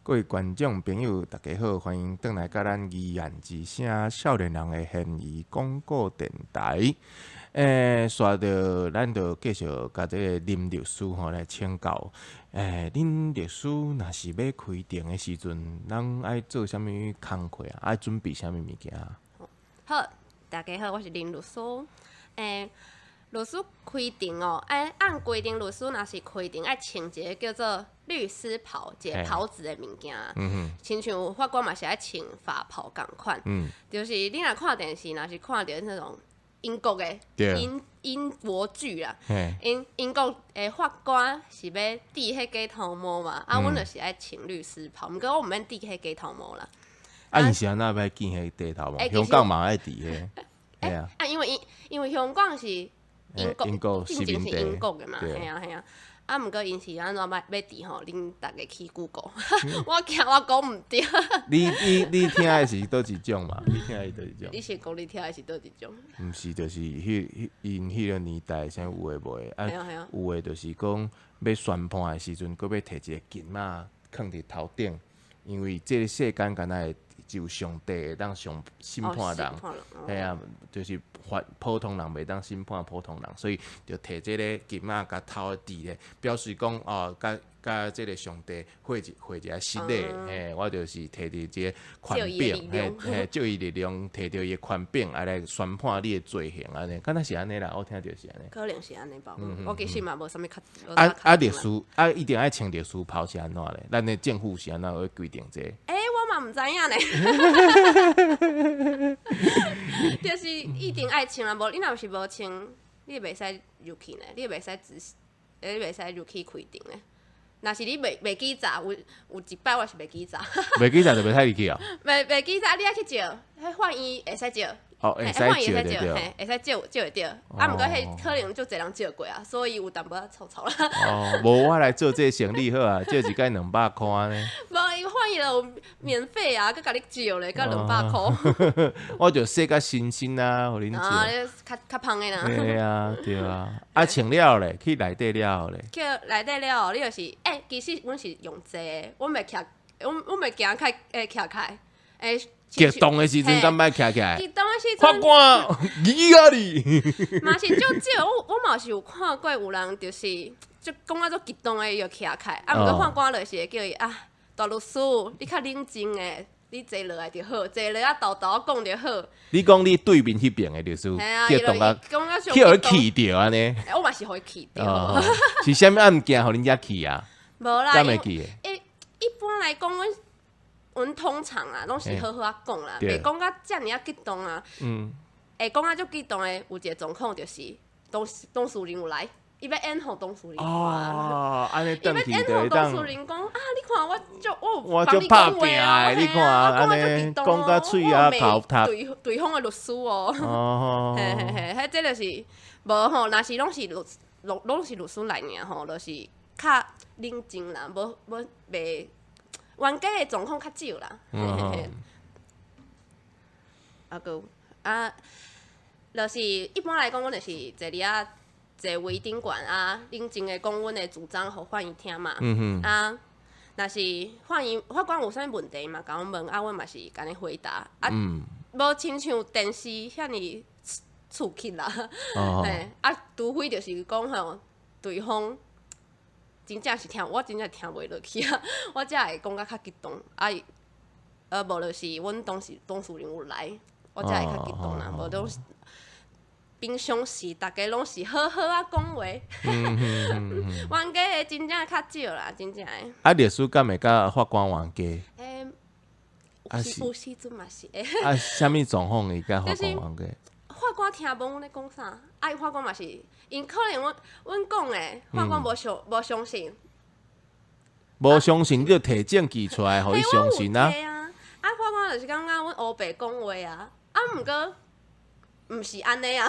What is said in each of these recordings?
各位觀眾朋友，大家好，歡迎轉來佮咱議案之聲少年人的懸疑廣播電台。煞著咱就繼續共這个林律師吼來請教。恁律師若是欲開庭的時陣，咱愛做啥物工課啊？愛準備啥物物件？好，大家好，我是林律師。律師開庭哦，按規定，律師若是開庭愛穿一个叫做律師袍，一个袍子的物件。親像法官嘛是愛穿法袍仝款。就是你若看電視，若是看著那種英國的英國劇啦，英國的法官是欲戴彼假頭毛嘛，啊，阮就是愛穿律師袍，毋過我毋免戴彼假頭毛啦。啊，𪜶是按怎欲見彼假頭毛？香港嘛愛戴彼，嘿啊。啊，因為香港是英國，英國進前是英國的嘛，嘿啊嘿啊。啊，毋過𪜶是按怎欲戴吼？恁逐家去 Google，我驚我講毋著。你聽的是佗一種嘛？你聽的是佗一種？你是講你聽的是佗一種？毋是，就是彼彼𪜶彼个年代啥有的無的，啊，有的就是講欲宣判的時陣，閣欲提一個金仔囥佇頭頂，因為這个世間敢若會只有上帝會當上審判人，嘿啊，就是法普通人袂當審判普通人，所以就提這个金仔共頭戴咧，表示講哦，共共這个上帝會一個失禮，嘿，我就是提著這个權柄，嘿，嘿，借伊力量，提著伊的權柄，啊來宣判你的罪行按呢，敢若是按呢啦，我聽著是按呢。可能是按呢吧，我其實嘛無啥物較。啊啊，律師啊，一定愛穿律師袍是按怎咧？咱的政府是按怎會規定這個？我嘛毋知影咧，就是一定愛穿啊，無你若是無穿，你袂使入去呢，你袂使直，你袂使入去開庭呢。若是你袂記查，有一擺我是袂記查。袂記查就袂使入去哦。袂記查，你愛去借，彼法院會使借。哦，會使借對。嘿，會使借借會著。啊，毋過彼可能足濟人借過啊，所以有淡薄仔臭臭啦。哦，無我來做這个生意好啊，借一擺200箍按呢。無，伊法院就免費啊，閣共你借咧，閣200箍。我就洗甲新新啊，予恁借。啊，較較芳的啦。對啊，對啊。啊，穿了咧，去內底了後咧。去內底了後，你就是其實阮是用坐的，阮袂徛，阮袂行開，徛開，激動的時陣，敢欲徛起來？激動的時陣，法官，你啊你！嘛是足少，我嘛是有看過有人就是就講甲足激動的，伊就徛起來，啊，毋過法官就是會叫伊啊，大律師，你較冷靜的，你坐落來就好，坐落來沓沓講就好。你講你對面彼邊的律師，激動啊，去予伊氣著按呢？我嘛是予伊氣著。是啥物案件予恁遮氣啊？無啦，敢會記？一般來講，阮通常啊，攏是好好仔講啦，袂講甲遮爾仔激動啊。會講甲足激動的，有一个狀況就是當事人有來，伊欲演予當事人看。哦，按呢伊欲演予當事人講啊！你看我足我有足拍拚的，你看按呢講甲喙仔口窒。對方的律師哦。嘿嘿嘿，彼這就是無吼，若是攏是律師來爾吼，就是較冷靜啦，無無袂。冤家的狀況較少啦，嘿嘿嘿。啊，閣啊，就是一般來講，阮就是坐佇遐坐位頂懸啊，冷靜的講阮的主張，予法院聽嘛。啊，若是法院法官有啥物問題嘛，共阮問，啊，阮嘛是共伊回答。啊，無親像電視遐爾刺激啦。嘿，啊，除非就是講吼，對方。真正是聽，我真正聽袂落去啊！我才會講甲較激動，啊，無就是阮當事人有來，我才會較激動啦。無攏是平常時，逐家攏是好好仔講話，冤家的真正較少啦，真正的。啊，律師敢會佮法官冤家？有時陣嘛是會。啊，啥物狀況會佮法官冤家？法官聽無阮咧講啥，啊，法官嘛是，𪜶可能阮講的，法官無相信，無相信你就提證據出來，予伊相信啊。啊，法官就是感覺阮烏白講話啊，啊，毋過毋是按呢啊。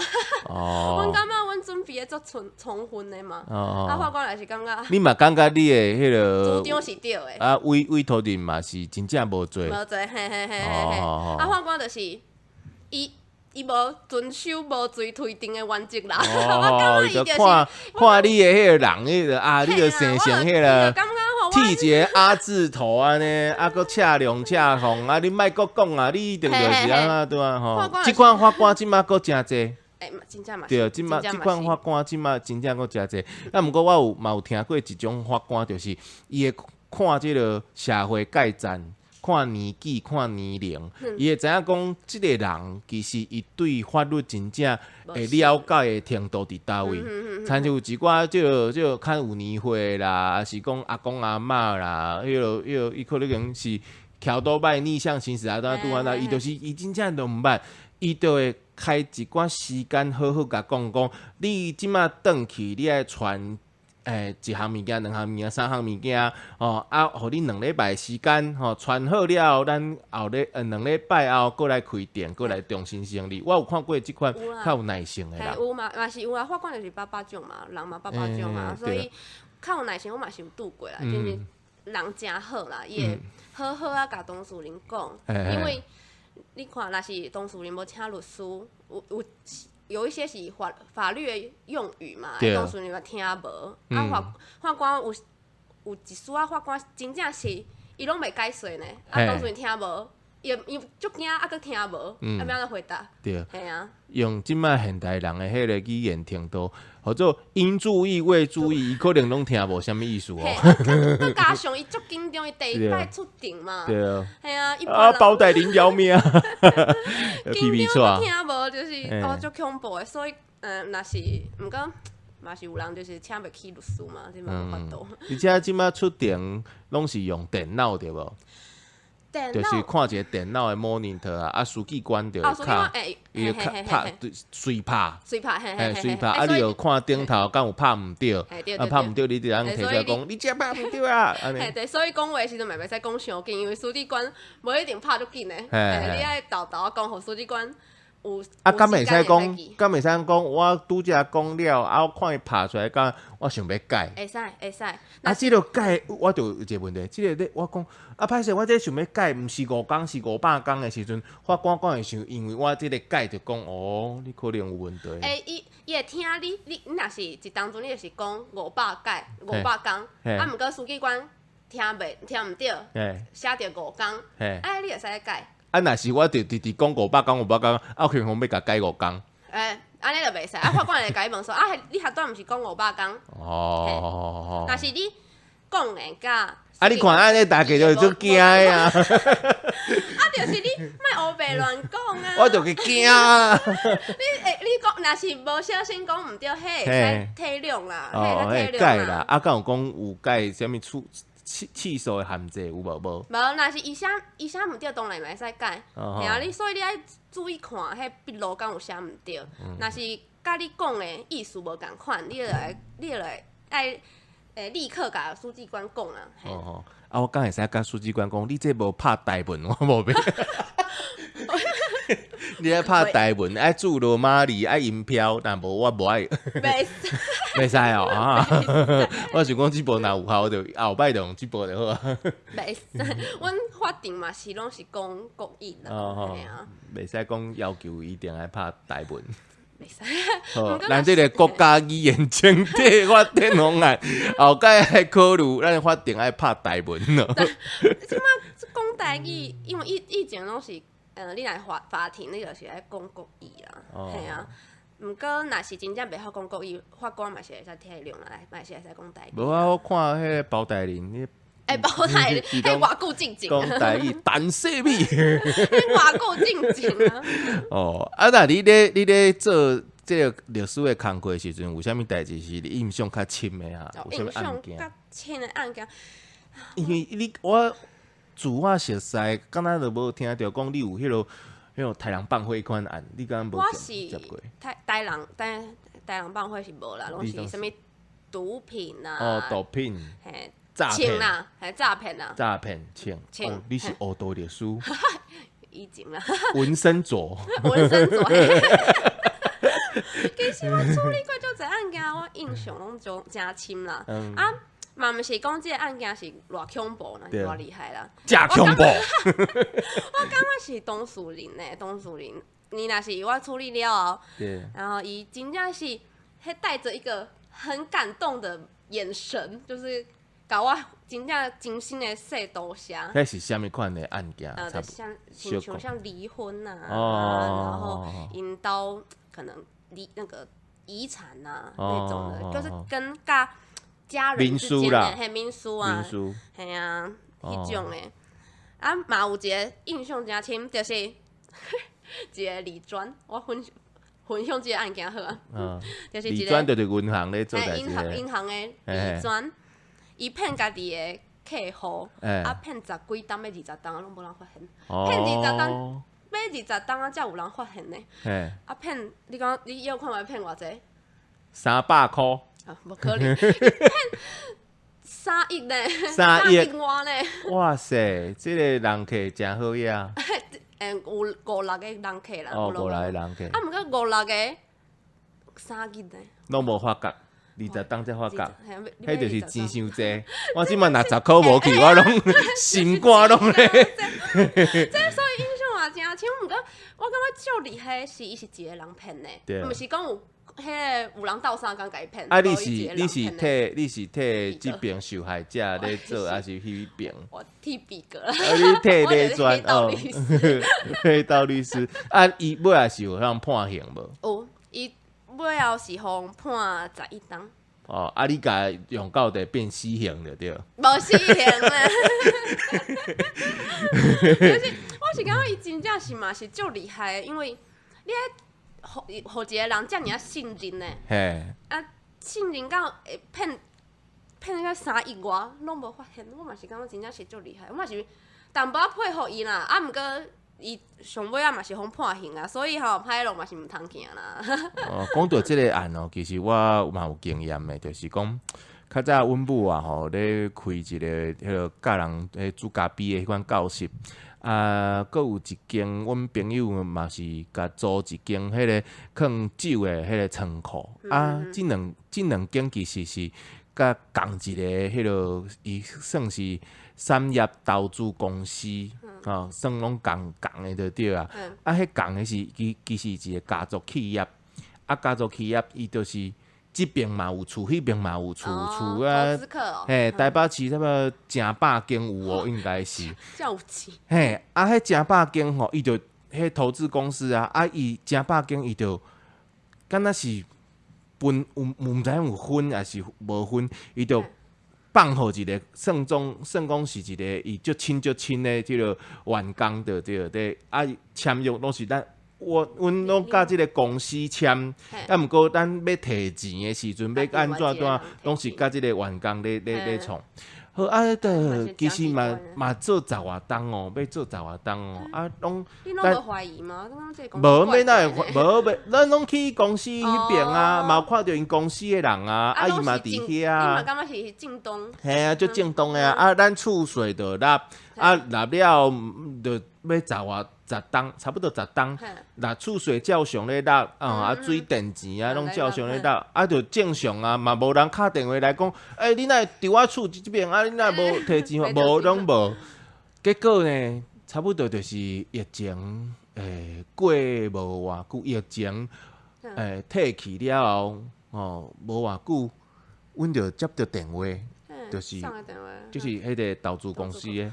阮感覺阮準備的足充分的嘛。啊，法官也是感覺。你嘛感覺你的彼个主張是對的。啊，委託人嘛是真正無罪。無罪，嘿嘿嘿嘿嘿。啊，法官就是伊。伊無遵守無罪推定的原則啦。哦，伊就看看你的彼个人，彼个啊，你就生成彼个。感覺吼，剃一个阿字头按呢，啊，閣赤龍赤鳳啊，你莫閣講啊，你一定就是按怎對啊吼。這款法官這馬閣誠濟。欸，真正嘛。對，這馬這款法官這馬真正閣誠濟。啊，毋過我有嘛有聽過一種法官，就是伊會看這个社會蓋層。看年紀，看年齡，伊會知影講，這个人其實伊對法律真正會了解的程度佇佗位。親像有一寡這个較有年歲啦，抑是講阿公阿嬤啦，彼个伊可能是橋多擺逆向行駛啊，拄按怎，伊就是伊真正都毋捌，伊就會開一寡時間好好共講講，你這馬轉去，你愛傳。一項物件、兩項物件、三項物件，吼啊，予你2禮拜時間，吼傳好了後，咱後禮2禮拜後閣來開庭，閣來重新審理。我有看過這款較有耐性的人。有嘛，嘛是有啊，法官就是百百種嘛，人嘛百百種啊，所以較有耐性，我嘛是有拄過啦，就是人誠好啦，伊會好好啊，共當事人講，因為你看，若是當事人無請律師，有。有一些是法律的用語嘛，當事人嘛聽無。啊法官有一絲仔法官真正是伊攏袂解說呢，啊當事人聽無，伊足驚啊，閣聽無，啊欲按怎回答？對，嘿啊。用這擺現代人的彼个語言程度，號做應注意未注意，伊可能攏聽無啥物意思哦。閣加上伊足緊張，伊第一擺出庭嘛。對啊。嘿啊，啊，包大人饒命。緊張聽無就是哦，足恐怖的，所以若是毋過嘛是有人就是請袂起律師嘛，這嘛無法度。而且這擺出庭攏是用電腦對無？就是看一个電腦的 monitor 啊，啊，書記官就會敲，伊會拍隨拍，隨拍，嘿，隨拍，啊，你就看頂頭敢有拍毋對，啊，拍毋對，你就通提出來講，你這拍毋對啊，嘿，對，所以講話時陣嘛袂使講傷緊，因為書記官無一定拍足緊的，你愛沓沓仔講，予書記官有。啊，敢會使講，敢會使講，我拄才講了，啊，我看伊拍出來，敢我想欲改。會使，會使。啊，這个改，我就有一个問題，這个咧，我講，啊，歹勢，我這想欲改，毋是5工，是500工的時陣，法官敢會想，因為我這个改就講，哦，你可能有問題。欸，伊會聽你，你若是一當陣，你就是講500改500工，啊，毋過書記官聽袂聽毋著，寫著5工，啊，你會使改。啊，若是我就直直講500工500工，啊，可能欲共改5工。欸，按呢就袂使，啊，法官會共你問說，啊，你頭拄毋是講500工？哦。若是你講的佮，啊，你看按呢，大家就足驚的啊。啊，就是你莫烏白亂講啊。我就會驚啊。你會，你講，若是無小心講毋對，彼會使體諒啦，哦，彼會使體諒改啦。啊，敢有講有改啥物處？次數的限制有無？無。無，若是伊寫伊寫毋對，當然嘛會使改。嘿啊，你所以你愛注意看，彼筆錄敢有寫毋對。若是佮你講的意思無仝款，你就來愛立刻共書記官講啊。哦啊，我敢會使共書記官講，你這無拍台文，我無欲。你愛拍台文，愛注羅馬字，愛音標，但無我無愛。袂使。袂使哦，啊！我想講這部若有效，我就後擺就用這部就好啊。袂使，阮法庭嘛是攏是講國語啦，嘿啊。袂使講要求一定愛拍台文。袂使。好，咱這个國家語言整體發展方案，後蓋愛考慮，咱法庭愛拍台文咯。這馬講台語，因為以前攏是，你來法庭，你就是愛講國語啦，嘿啊。毋過，若是真正袂曉講國語，法官嘛是會使體諒啦，嘛是會使講台語。無啊，我看彼个包大人，欸，包大人，彼偌久進前講台語，陳世美，彼偌久進前啊。哦，啊，那你咧做這个律師的工課的時陣，有啥物代誌是你印象較深的啊？有啥物案件？印象較深的案件，因為你我自我熟似，敢若就無聽著講你有彼个殺人放火款案，你敢無接過？我是殺人放火是無啦，攏是啥物毒品啊？哦，毒品，嘿，詐騙啦，嘿，詐騙啦，詐騙，槍，哦，你是黑道律師，以前啦，紋身族，紋身族。其實我處理過足濟案件，我印象攏足誠深啦。啊，嘛毋是講這個案件是偌恐怖啦，偌厲害啦。誠恐怖。我感覺是當事人呢，當事人，你若是我處理了後，然後伊真正是彼帶著一個很感動的眼神，就是共我真正真心的說多謝。彼是啥物款的案件？就像親像像離婚啊，然後𪜶兜可能離那個遺產啊那種的，就是跟佮家人之間的彼民事啊，嘿啊，彼種的。啊，嘛有一个印象誠深，就是一个理專，我分享這個案件好啊。就是理專就是銀行咧做代誌。銀行的理專，伊騙家己的客戶，啊騙十幾冬欲20冬攏無人發現，騙20冬，欲20冬啊，才有人發現呢。啊騙，你講你有看覓騙偌濟？ 300箍。啊，無可能，騙3億呢？ 3億外呢？哇塞，這個人客誠好額。有五六個人客啦。哦，五六個人客。啊，毋過五六個3億呢？攏無發覺，20冬才發覺，彼就是錢傷濟。我這擺若10箍無去，我攏心肝攏咧。這所以印象嘛誠深，毋過我感覺足厲害的是，伊是一個人騙的，毋是講有彼個有人鬥相共共伊騙。啊！你是替這邊受害者咧做，還是彼邊？我替被告。啊！你替理專哦，黑道律師。啊！伊尾仔是有通判刑無？有，伊尾後是予判11冬。哦，啊！你共用到底變死刑就對。無死刑啦。就是我是感覺伊真正是嘛是足厲害的，因為你愛。予一個人遮爾仔信任呢？啊，信任到會騙到3億外，攏無發現。我嘛是感覺真正是足厲害，我嘛是淡薄仔佩服伊啦。啊，毋過伊上尾仔嘛是予判刑啊，所以吼歹路嘛是毋通行啦。哦，講到這個案哦，其實我嘛有經驗的，就是講較早阮母啊吼咧開一個彼個教人彼煮咖啡的彼款教室。啊，閣有一間，阮朋友嘛是共租一間彼個囥酒的彼個倉庫。啊，這兩間其實是佮仝一个彼個，伊算是產業投資公司，吼，算攏仝仝的就對啊。啊，彼仝的是其實一個家族企業，啊，家族企業伊就是這邊嘛有厝，彼邊嘛有厝，厝啊，嘿，台北市差不多成百間有哦，應該是。遮有錢。嘿，啊，彼成百間吼，伊就彼投資公司啊，啊，伊成百間伊就敢若是分有毋知影有分抑是無分，伊就放予一個算總算講是一個伊足親足親的這個員工就對對，啊，簽約攏是咱。我阮攏佮這個公司簽，啊，毋過咱欲提錢的時陣，欲按怎怎，攏是佮這個員工咧創。好啊，著其實嘛做十外冬哦，欲做十外冬哦，啊，攏。你攏無懷疑嗎？無，欲哪會無欲，咱攏去公司彼邊啊，嘛有看著𪜶公司的人啊，啊，伊嘛佇遐啊。你嘛感覺是正當？嘿啊，足正當的啊！啊，咱厝稅就納，啊，納了就欲十外十冬，差不多十冬，納厝稅照常咧納，啊，水電錢啊，攏照常咧納，啊，就正常啊，嘛無人敲電話來講，欸，你哪會佇我厝這邊啊？你哪無提錢？無，攏無。結果呢，差不多就是疫情，過無偌久，疫情，退去了後，哦，無偌久，阮就接著電話，就是彼個投資公司的，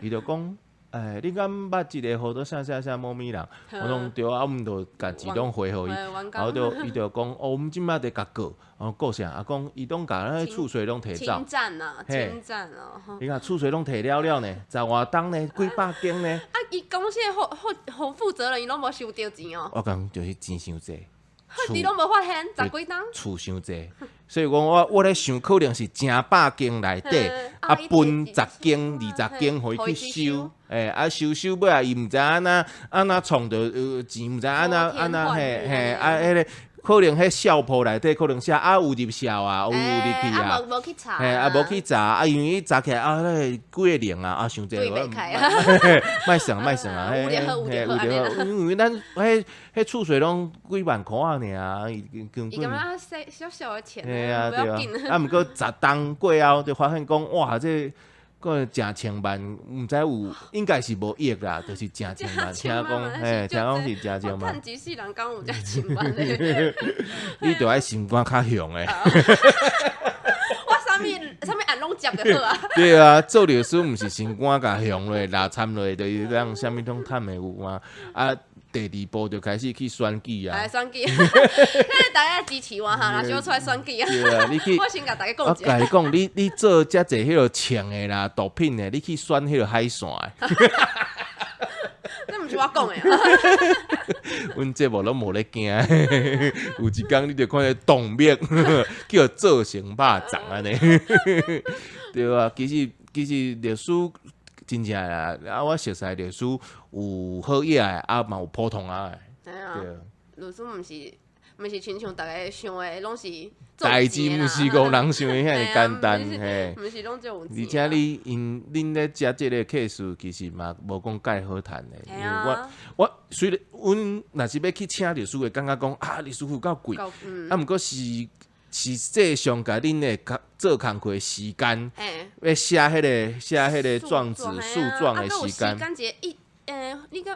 伊就講。欸，你敢捌一個號做啥啥啥某物人？我講對啊，阮就共錢攏匯予伊，然後就伊就講，哦，阮這擺佇共告，哦，告啥？啊，講伊攏共咱厝稅攏提走，侵佔啊，侵佔哦。你看厝稅攏提了了呢，十外冬呢，幾百間呢。啊，伊公司的負責人，伊攏無收著錢哦。我講就是錢傷濟。你攏無發現十幾冬？厝傷濟，所以講我咧想，可能是成百間內底，啊分十間、20間予伊去收，欸，啊收收尾仔伊毋知按怎按怎創著錢，毋知按怎按怎嘿嘿，啊彼个可能彼數簿內底可能寫啊有入數啊，有入去啊，無去查，嘿啊無去查，啊因為伊查起來啊，彼個幾個零啊，啊傷濟，莫算莫算啊，嘿，嘿，有著好，因為咱彼厝稅攏幾萬箍仔爾，伊根本。伊感覺細小小的錢，嘿啊對啊，啊毋過十冬過後就發現講哇這閣成千萬，毋知有應該是無億啦，就是成千萬。聽講，嘿，聽講是成千萬。趁一世人敢有這千萬的？你著愛心肝較雄的。我啥物啥物案攏接就好啊。對啊，做律師毋是心肝共雄落，拉參落，就是讓啥物攏趁會有啊。啊，第二步就開始去選舉啊。來選舉，大家支持我哈，若想出來選舉啊。對啊，你去，我先共大家講。我共你講，你做遮濟彼個槍的啦、毒品的，你去選彼個海線的。這毋是我講的。阮節目攏無咧驚，有一工你就看見動脈叫做成肉粽按呢。對啊，其實律師真正啦，啊，我熟似律師有好額的，啊嘛有普通仔的。對啊，律師毋是親像逐家想的，攏是代誌毋是講人想的遐爾簡單嘿。毋是攏足有錢。而且你𪜶恁咧接這個 case，其實嘛無講蓋好趁的。因為我雖然阮若是欲去請律師，會感覺講啊，律師費夠貴。啊，毋過是實際上，共恁的做工課的時間，欲寫彼個狀子訴狀的時間。一你講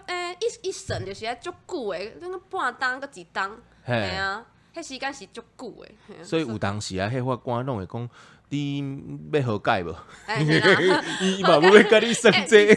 一審就是愛足久的，那個半冬閣一冬，嘿啊，彼時間是足久的。所以有當時啊，彼法官攏會講，你欲和解無？伊嘛無欲共你算這個。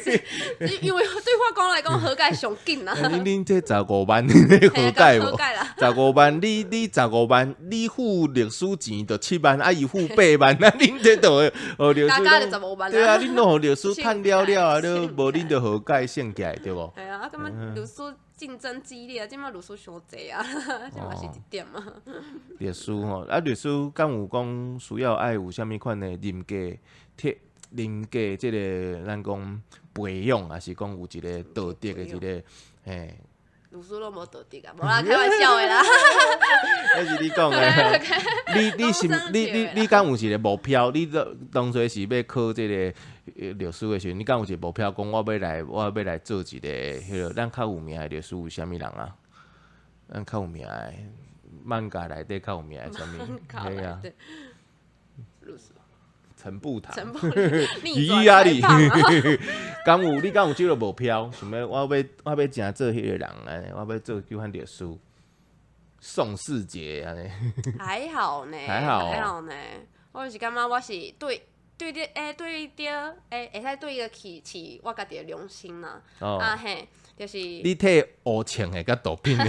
因為對法官來講，和解上緊啊。恁這15萬，你和解無？十五萬，你十五萬，你付律師錢就7萬，啊伊付8萬，啊恁這就會予律師。加加就15萬。對啊，恁攏予律師趁了了啊，你無恁就和解算起來對無？對啊，啊感覺律師競爭激烈啊，這馬律師傷濟啊，這嘛是一點啊。律師吼，啊律師敢有講需要愛有啥物款的人格特人格？這個咱講培養，還是講有一個道德的一個嘿？律師攏無道德啊，無啦，開玩笑的啦。彼是你講的，你是你敢有一個目標？你當初是欲考這個律師的時陣，你敢有一個目標？講我欲來做一個彼個咱較有名的律師有啥物人啊？咱較有名的，漫画內底較有名的啥物？嘿啊，陳步堂，伊阿里，敢有你敢有這個目標？想欲我欲誠做彼個人按呢，我欲做這款律師，宋世傑按呢？還好呢，還好還好呢。我是感覺我是對對對著會使對得起我家己的良心啦。啊嘿，就是你替烏槍的佮毒品的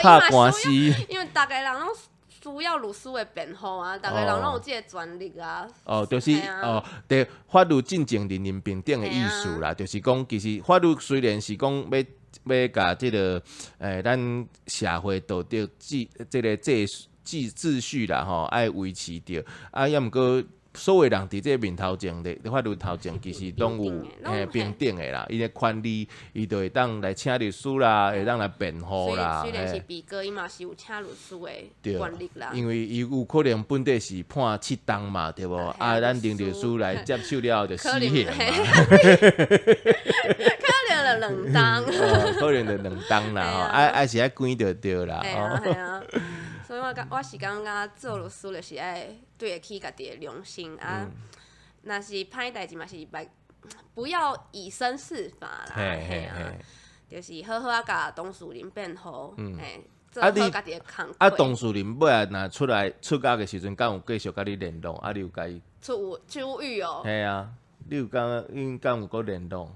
拍官司，因為逐个人攏需要律師的辯護啊，逐個人攏有這個權利啊。哦，就是哦，對，法律進前人人平等的意思啦，就是講其實法律雖然是講欲共這個咱社會道德秩這個秩序啦吼，愛維持著，啊，抑毋過所有人佇這個面頭前的法律頭前，其實攏有嘿平等的啦。伊的權利，伊就會當來請律師啦，會當來辯護啦。雖然是被告，伊嘛是有請律師的權利啦。因為伊有可能本底是判7冬嘛，對無？啊，咱林律師來接手了後就死刑嘛。可能就2冬。可能就2冬啦，吼，啊是愛關就對啦。嘿啊。所以我是感覺做律師就是愛對得起家己的良心啊。若是歹代誌嘛是袂不要以身試法啦，嘿啊，就是好好仔共當事人辯護，嘿，做好家己的工課。啊，當事人尾仔若出來出獄的時陣，敢有繼續共你聯絡？啊，你有共伊出獄哦？嘿啊，你有感覺𪜶敢有閣聯絡？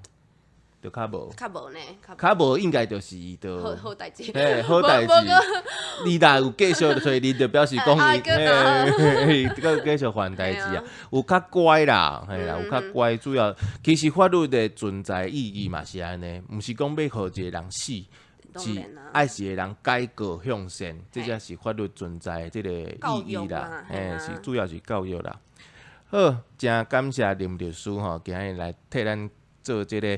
就較無，較無呢，較無應該就是伊就好好代誌，嘿，好代誌。你若有繼續揣你，就表示講伊，嘿，閣繼續犯代誌啊。有較乖啦，嘿啦，有較乖。主要其實法律的存在意義嘛是按呢，毋是講欲予一個人死，是愛一個人改過向善，這才是法律存在的這個意義啦。嘿，是主要是教育啦。好，誠感謝林律師吼，今日來替咱做這個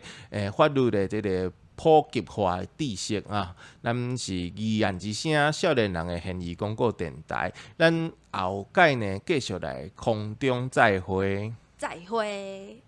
法律的這個普及化的知識啊，咱是議案之聲少年人的懸疑廣播電台，咱後擺呢繼續來空中再會。再會。